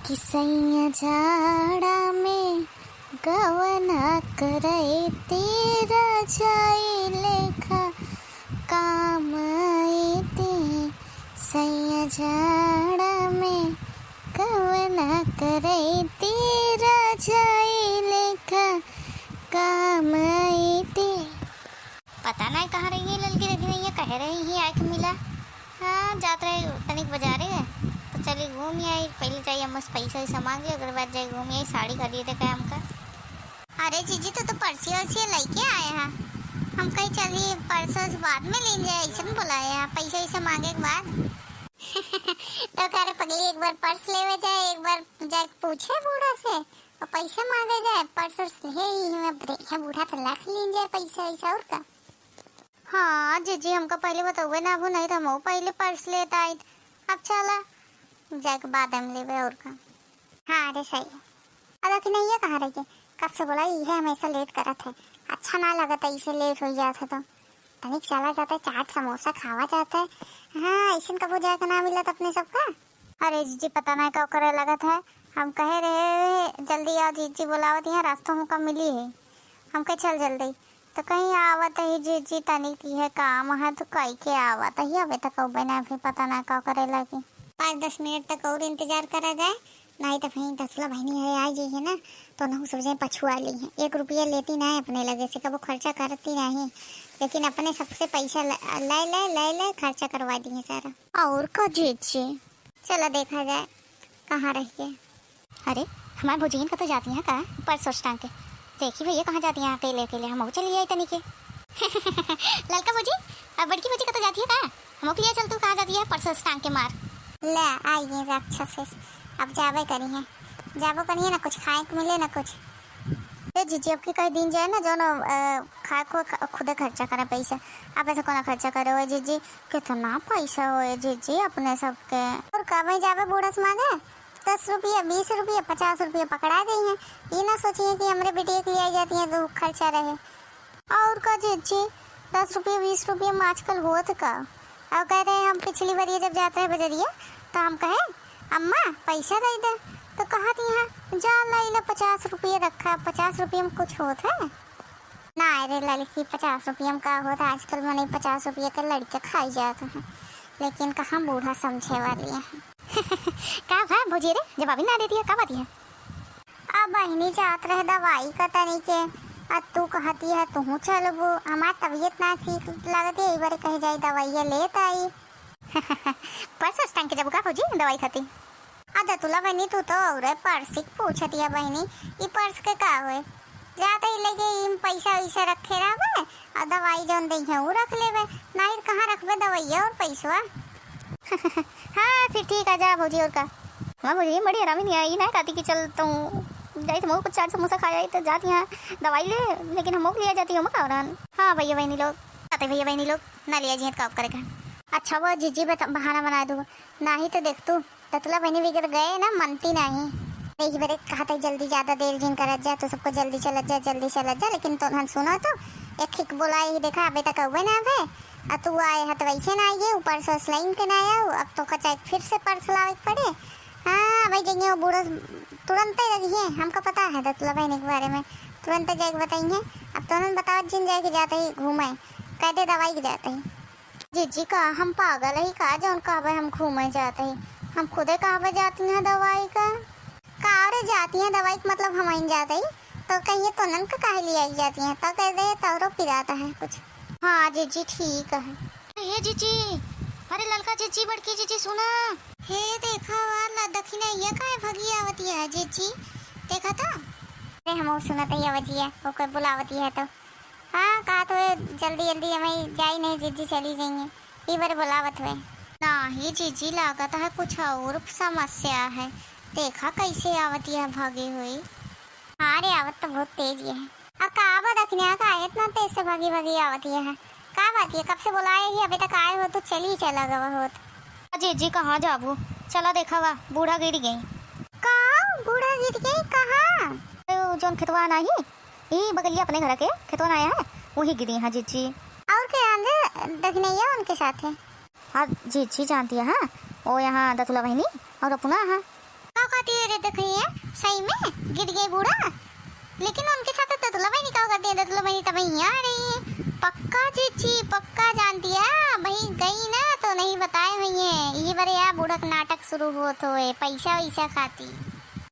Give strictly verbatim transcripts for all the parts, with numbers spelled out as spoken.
कि सैया जाड़ा में गवना करैती रजाई लेखा काम अइती। सैया जाड़ा में गवना करैती रजाई लेखा काम अइती। पता नाहीं कहाँ रही है ललकी, देखी नाहीं है, कहे रही ही आइके मिला। हाँ, जात रहे तनिक बजारे, तो चली घूम आई। पहिले जाई अम्मा से पैसा वैसा मांगे, ओकरे बाद जाई घूम आई, साड़ी खरीदे का हमका। अरे जीजी, तू तो पर्सिया वर्सिया लइके आए हा। हम कही चली पर्स वर्स बाद में लीन जाए, अइसन बोलाए हा, पैसा वैसा मांगे के बाद। तो कह रहे पगली, एक बार पर्स लेवे जाए, एक बार जाए पूछे बूढ़ा से, और पैसा मांगे जाए, पर्स वर्स ले ही में देखे बूढ़ा तो रख लीन जाए पैसा वैसा, और का। हाँ जीजी, हमका पहिले बतउबे ना, अबू नहीं तो हमहू पहिले पर्स लेत आइत। अब चला, जाके बाद में लेबे, और का। हाँ रे, सही है। अब अखिनैया कहाँ रही है? कब से बोला, इहे हमेशा लेट करत है। अच्छा ना लगत है, इसे लेट हो जात है तो। तनिक चला जाता है, चाट समोसा खावा जाता है। हाँ, ऐसन कबो जाए के ना मिलत अपने सबका। अरे जीजी, पता नहीं का करे लगत है। हम कहे रहे, "जल्दी आओ जीजी, बुलावत यहाँ, रास्ता में का मिली है।" हम कहे, "चल जल्दी।" तो कहीं आवत ही जीजी, तनिक इहे काम है, तो कई के आवत ही, अबे तक अउबे ना, फिर पता ना का करे लगी। पाँच दस मिनट तक और इंतजार करा जाए, नहीं तो फिर दतुला बहिनी है, आ जाइए ना, तो नहु सब जने पछुआ ली हैं। एक रुपया लेती ना है अपने लगे से, कबो खर्चा करती नहीं, लेकिन अपने सबसे पैसा ले, ले, ले, ले, ले, खर्चा करवा दी है सारा। और का जीजी, चला देखा जाए कहाँ रह गए। अरे, हमार भौजियन कतो जाती हैं का? पर्स वर्स टांग के। देखी भैया कहाँ जाती हैं अकेले अकेले, हमहू चली आई तनी के। ललका भौजी, अब बड़की भौजी कतो जाती है का? हमहू के लिए चल तू, कहाँ जाती है पर्स वर्स टांग के मार। ले, आई ये राक्षस, अब जाबे करी है, जाबो करी है ना, कुछ खाए के मिले ना कुछ। ए जीजी, अब की कई दिन जाए ना, जौन, अ, खाए को ख-, खुदे खर्चा करे पैसा। अब ऐसे कोना खर्चा करे हो जीजी, कितना पैसा होए जीजी अपने सबके। और का भाई जाबे बूढ़ा से मांगे, दस रुपया, बीस रुपया, पचास रुपया पकड़ा गई हैं। ये ना सोचिए कि हमरे बिटिया के लिए आई जाती हैं तो खर्चा रहे। और का जीजी, दस रुपया, बीस रुपया में आजकल होत का? और कह रहे, हम पिछली बार ये जब जाते रहे बजरिया, तो हम कहे, "अम्मा, पैसा दे दे।" तो कहत यहाँ, "जा लाई ला, पचास रुपया रखा, पचास रुपया में कुछ होत है?" ना रे लड़की, पचास रुपया में का होत है? आजकल मने पचास रुपया के लड़के खाई जात हैं, लेकिन कहाँ बूढ़ा समझे वाली है। का भा भौजी रे, जवाबी ना देती है, का बात है? अब बहिनी जात रहे दवाई का तनी के, आ तू कहती है तुहू चलबू। हमार तबीयत ना ठीक लगती है, एक बार कहे जाई दवाइया लेत आई। पर्स टांग के जबू का भौजी दवाई खाती? आ दतुला बहिनी, तू तो और पर्स के पूछती है बहिनी, ई पर्स के का होए? जाते ही लेके ई पैसा वैसा रखे रहबे, आ दवाई जौन दई है ऊ रख लेबे, नाहीं कहाँ रखबे दवाइया और पैसवा। हाँ, फिर ठीक है, जा भौजी, और का। हमार भौजी बड़ी हरामी नहीं आई ना, कहती कि चल तू जाई तो कुछ चाट समोसा खा आई तो जाती यहाँ दवाई ले, लेकिन हमहू के लिए जाती हम का औरन। हाँ भैया बहनी लोग, आते भैया बहनी लोग ना लिया जियत का करे का। अच्छा वो जीजी बता, बहाना बना दू, नाहीं तो देख तू, दतुला बहनी बिगड़ गए ना, मनती नाहीं। एक बार कहते जल्दी, ज्यादा देर जिन करत जा, तू सबको जल्दी चलत जा, जल्दी चलत जा, लेकिन तो हम सुनो तो एक हिक बोला ही देखा, अबे तक अबे ना अबे, आ तू आए हा तो वैसे ना आइए, ऊपर से उस लाइन के ना आया, अब तो का चाहे फिर से पर्स लावे के पड़े। हाँ भाई, जइए वो बूढ़ा तुरंते लगी है, हमका पता है दतुला बहनी के बारे में, तुरंते जाके बताइए। अब तो उन्होंने बतावत जिन जाए के जाते ही घूमे, कह दे दवाई के जाते ही। जीजी का हम पागल ही का, जौन कहबे हम घूमे जाते ही, हम खुदे कहबे जाती हैं दवाई का। का रे जाती हैं दवाई के मतलब हम आइन जाते ही, तो कहिए तो नन का काहे लिए आई जाती हैं, तो कह दे तोरो पिराता है कुछ। हाँ जीजी ठीक है। ए जीजी, अरे ललका जीजी, बड़की जीजी सुना। हे देखा वाला दखिना ये काहे भगी आवती है जीजी, देखा तो। अरे हम सुनत ही आवाजिया, ओकर बुलावती है तो। हाँ, का तो जल्दी जल्दी हमें जाई नहीं, जीजी चली जाइए, ई बार बुलावत हुए। नाही जीजी, लागत है कुछ और समस्या है, देखा कैसे आवत यह भागी हुई। हाँ रे, आवत तो बहुत तेज ये है। आ का बा दखिना, का इतना तेज से भागी भागी आवत ये है? का बात ये, कब से बुलाए ही, अबे तक आए हो तो चली चला गवा होत। आ जीजी, कहाँ जाबू? चला देखा वा, बूढ़ा गिर गई। का? बूढ़ा गिर गई? कहाँ? अरे, उ जौन खेतवा नाही, ई बगलिया अपने घर के खेतवा ना आया है, वही गिरी है जीजी। और के आंदे दखिनैया उनके साथ है? हाँ जीजी जानती है, हाँ, वो यहाँ दतुला बहनी और अपना है। का कहती है रे देखिए, सही में गिर गए बूढ़ा। लेकिन उनके साथ तो दतुला बहिनी का करती है, दतुला बहिनी तब यहाँ आ रही है। पक्का जीजी, पक्का जानती है, वहीं गई ना तो नहीं बताए हुई है। ये बारे यार बूढ़ा का नाटक शुरू होत होए, पैसा वैसा खाती।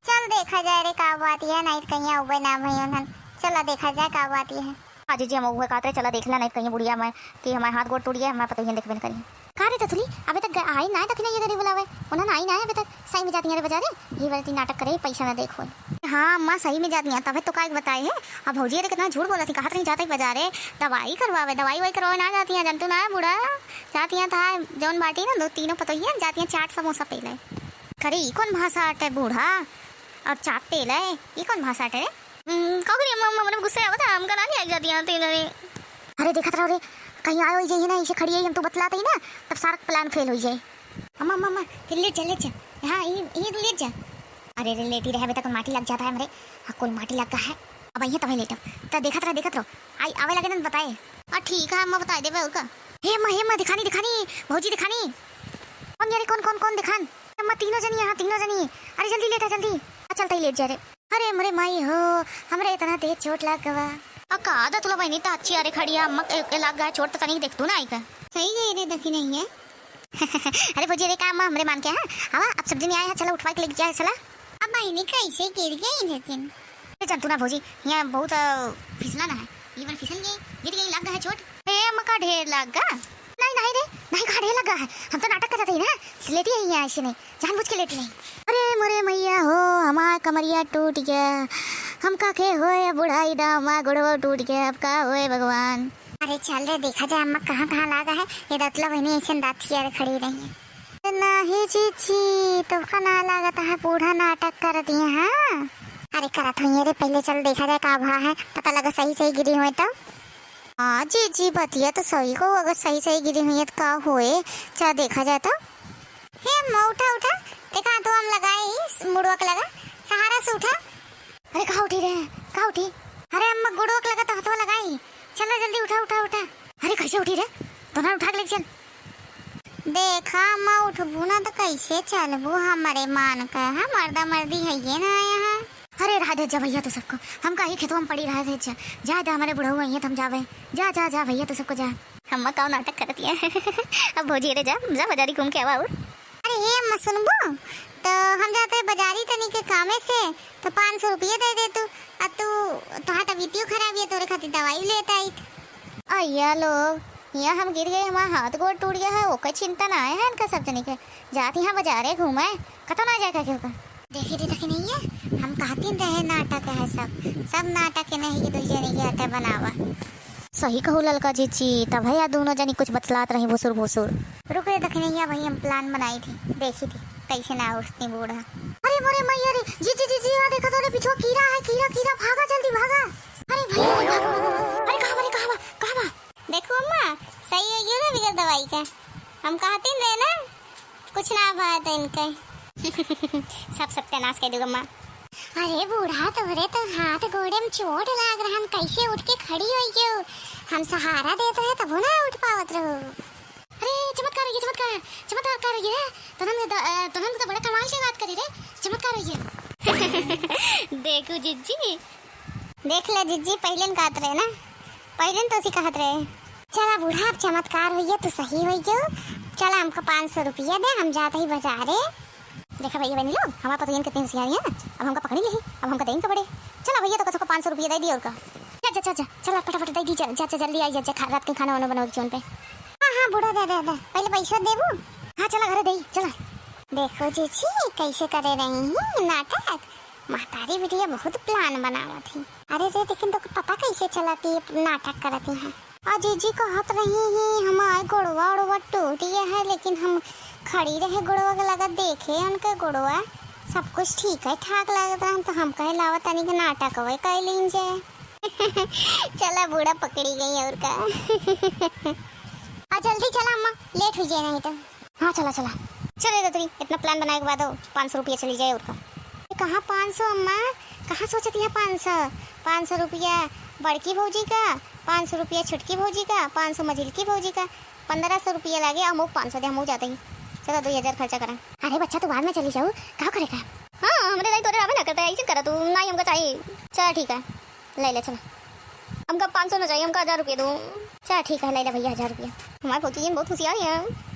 चल देखा जाए रे का बात है, नहीं तो कहीं उबे ना भई उन्हन। चला देखा जाए का बात है। हाँ जीजी, हम उहे कहत रहे, चला देख ला, नहीं तो कहीं बुढ़िया मैं कि हमारे हाथ गोड़ टूट गया, हमारे पतोहियन देखबे न करी। का रे दतुली, अबे तक ग-, आई ना है दखिनैया गरीब बुलावे, उन्हन आई ना है अबे तक। सही में जाती है रे बाजारे, ये वाली नाटक करे, पैसा ना देखो। हाँ अम्मा, सही में जाती है, तबे तो का एक बताए है। अब भौजी रे कितना झूठ बोला थी, कहत रही जाते ही बाजारे दवाई करवावे, दवाई वाई करवावे ना जाती है, जनतू ना है बूढ़ा, जाती है था जौन बाटी ना दो तीनों पतोहिया जाती है चाट समोसा पेले। खरी ई कौन भाषा अटे बूढ़ा, और चाट पेले, ई कौन भाषा अटे रे? हम्म, का करी अम्मा, अम्मा, हमरा गुस्सा आवत है, हमका ना लिया जाती आते इन्होंने। अरे देखत रहो रे, कहीं आयो ही जाइए ना, इसे खड़ी है, हम तो बतलाते ही ना, तब सारा plan fail हो जाए। अम्मा, अम्मा, अम्मा, फिर लेट जा, लेट जा। हाँ, ये, ये तू लेट जा। अरे रे, लेटी रहे, अबे तक माटी लग जाता है हमरे। हाँ, कौन माटी लग गया है? अब आइए तब लेटब। तो देखत रह, देखत रहो। आई, आवे लगे ना बताए। हाँ, ठीक है, अम्मा बताए देबे और का। हे अम्मा, हे अम्मा, दिखानी, दिखानी, भौजी दिखानी। कौन यारे, कौन, कौन, कौन दिखान? अम्मा, तीनों जनी यहाँ, तीनों जनी। अरे जल्दी लेटा, जल्दी। आ, चलता ही लेट जा रे। अरे मोरे माई हो, हमरे इतना तेज चोट लग गवा। आ, का दतुला बहिनी, त अच्छी अरे खड़ी है, अम्मा के, के लग गया चोट, तो तनिक देख तू ना आई का। सही गई रे, देखी नहीं है। अरे भौजी, अरे का अम्मा हमरे मान के है? आवा, अब सब्जी में आए है, चला उठवा के लेके जाए, चला। अब बहिनी कैसे गिर गई लेकिन? अरे जंतु ना भौजी, यहाँ बहुत, अ, फिसलन है, ये बार फिसल गई, गिर गई, लग गया है चोट। ए अम्मा, का ढेर लग गया? नहीं, नहीं रे, नहीं, कहाँ ढेर लगा है? हम तो नाटक करत ही ना, लेटी ही है ऐसे नहीं, जानबूझ के लेटी नहीं। अरे मोरे मैया हो, हमार कमरिया टूट गया, हमका के होए बुढ़ाई दा, हमार गोड़वा टूट गया, अब का होए भगवान। अरे चल रे, देखा जाए अम्मा कहाँ कहाँ लागा है, ये दतुला बहिनी ऐसे दाँत खियारे खड़ी रही है। नाही जीजी, तोहका ना लागत है बूढ़ा नाटक कर दिए, हाँ? अरे करत हुई रे, पहले चल देखा जाए का भा है, पता लगा सही सही गिरी हुई तो। हाँ जीजी, बतिया तो सही को, अगर सही सही गिरी हुई है तो का होए, चला देखा जाए तो। हे अम्मा, उठा, उठा, देखा तो हम लगाए ही, मुड़वा के लगा, सहारा से उठा। अरे कहाँ उठी रे, कहाँ उठी? अरे अम्मा, गुड़वा के लगा तो हथवा लगाई, चला जल्दी उठा, उठा, उठा। अरे कैसे उठी रे, तो ना उठा के लेके चल। देखा अम्मा, उठबू ना तो कैसे चलबू, हमरे मान का है, मर्दा मर्दी है ये ना यहाँ। अरे रहा दे जा भैया तो सबको, हम काहे खेतवा में पड़ी रहा दे जा, जा दे हमरे बुढ़ऊ आई है तो हम जावे, जा जा जा भैया तो सबको जा। अम्मा का नाटक करती है। अब भौजी रे जा, जा बाजारी घूम के आवा और। अरे हे अम्मा सुनबू, तो हम जाते बाजारी तनी के कामे से, तो पाँच सौ रुपया दे दे तू, आ तू, तोहार तबीयतियो खराब है, तोरे खातिर दवाई लेत आई। अय्या लोग, यहाँ हम गिर गए, हमार हाथ गोड़ टूट गया है, ओकर चिंता ना है इनका सब जने के। जात यहाँ बाजारे घूमे, कतो ना जाए का केहू का। देखी रे, देखी नहीं है, हम कहती रहे नाटक है सब, सब नाटक है नहीं कि दुई जने के आते बनावा। सही कहू ललका जीजी, तब है या दोनों जनी कुछ बतलात रही भुसुर भुसुर। रुक रे दखिनैया भाई, हम plan बनाई थी, देखी थी कैसे ना उठती बूढ़ा। अरे मोरे मैया रे, जीजी जीजी, आ देखा तो रे पिछुआ कीड़ा है, कीड़ा कीड़ा, भागा जल्दी भागा। अरे भैया रे, भागा, भागा। अरे कहाँ बा रे, कहाँ बा, कहाँ बा? देखो अम्मा, सही हो गयो ना बिगर दवाई का। हम कहती रहे ना, कुछ ना भा तो इनके। सब सत्यानाश कर दूंगा अम्मा। अरे बूढ़ा, तोहरे तो हाथ गोड़े में चोट लाग रहा, हम कैसे उठ के खड़ी हो गयो? हम सहारा देत रहे तबो ना उठ पावत रहो। अरे चमत्कार हो गया, चमत्कार, चमत्कार हो गया। तोहन के द-, अ, तोहन के तो बड़ा कमाल के बात करी रे, चमत्कार हो गया। देखू जीजी, देख ले जीजी, पहले न कहत रहे ना, पहले न तो उसी कहत रहे। चला बूढ़ा, अब चमत्कार होइए, तू सही होइए। चला हमको पाँच सौ रुपया दे, हम जाते ही बाजारे। देखा भैया बहनी लोग, हमारे पतोहियन कितनी होशियारी है ना, अब हमका पकड़ी लिही, अब हमका देंगे पड़े। चला भैया, तो कसो को पाँच सौ रुपया दे दी और का। जा, जा, जा, जा, चला फटाफट दे दी, जा, जा, जा, जल्दी आई, जा, जा, खा, रात के खाना वाना बनावे के जौन पे। हाँ, हाँ, बूढ़ा, दे, दे, दे, पहले पैसा देबू। हाँ, चला घरे दे, चला। देखो जीजी, कैसे करे रही हैं नाटक। महतारी बिटिया बहुत plan बनावत ही। अरे रे, लेकिन तोके पता कैसे चला कि ये नाटक करत ही हैं? और जीजी कहत रही हैं, हमार गोड़वा ओड़वा टूट गया है, लेकिन हम खड़ी रहे गोड़वा के लगा देखे उनके गोड़वा, सब कुछ ठीक है ठाक लगत रहन, तो हम कहे लावा तनी के नाटक वे कर लीन जाए। चला बूढ़ा पकड़ी गई और का। आ जल्दी चला अम्मा, late हो जाए नहीं तो। हाँ, चला, चला। चले दतुली, इतना plan बनाए के बाद पाँच सौ रुपया चली जाए और का। ये कहाँ पाँच सौ अम्मा, कहाँ सोचत है पाँच सौ? पाँच सौ रुपया बड़की भौजी का, पाँच सौ रुपया छोटकी भौजी का, पाँच सौ मझिलकी भौजी का, पन्द्रह सौ रुपया लागे, अमुक पाँच सौ दे, हम जाते ही। चलो, दो हज़ार खर्चा करा। अरे बच्चा, तू बाद में चली जाऊ, का करे का? हाँ, हमरे दाई तो ऐसे करा तू, नहीं हमका चाहिए। चला ठीक है, ले ले चला। हमका पाँच सौ न चाहिए, हमका हजार रुपया दो। चला ठीक है, ले ले भैया हजार रुपया। हमारे फौजी जी बहुत होशियार हैं।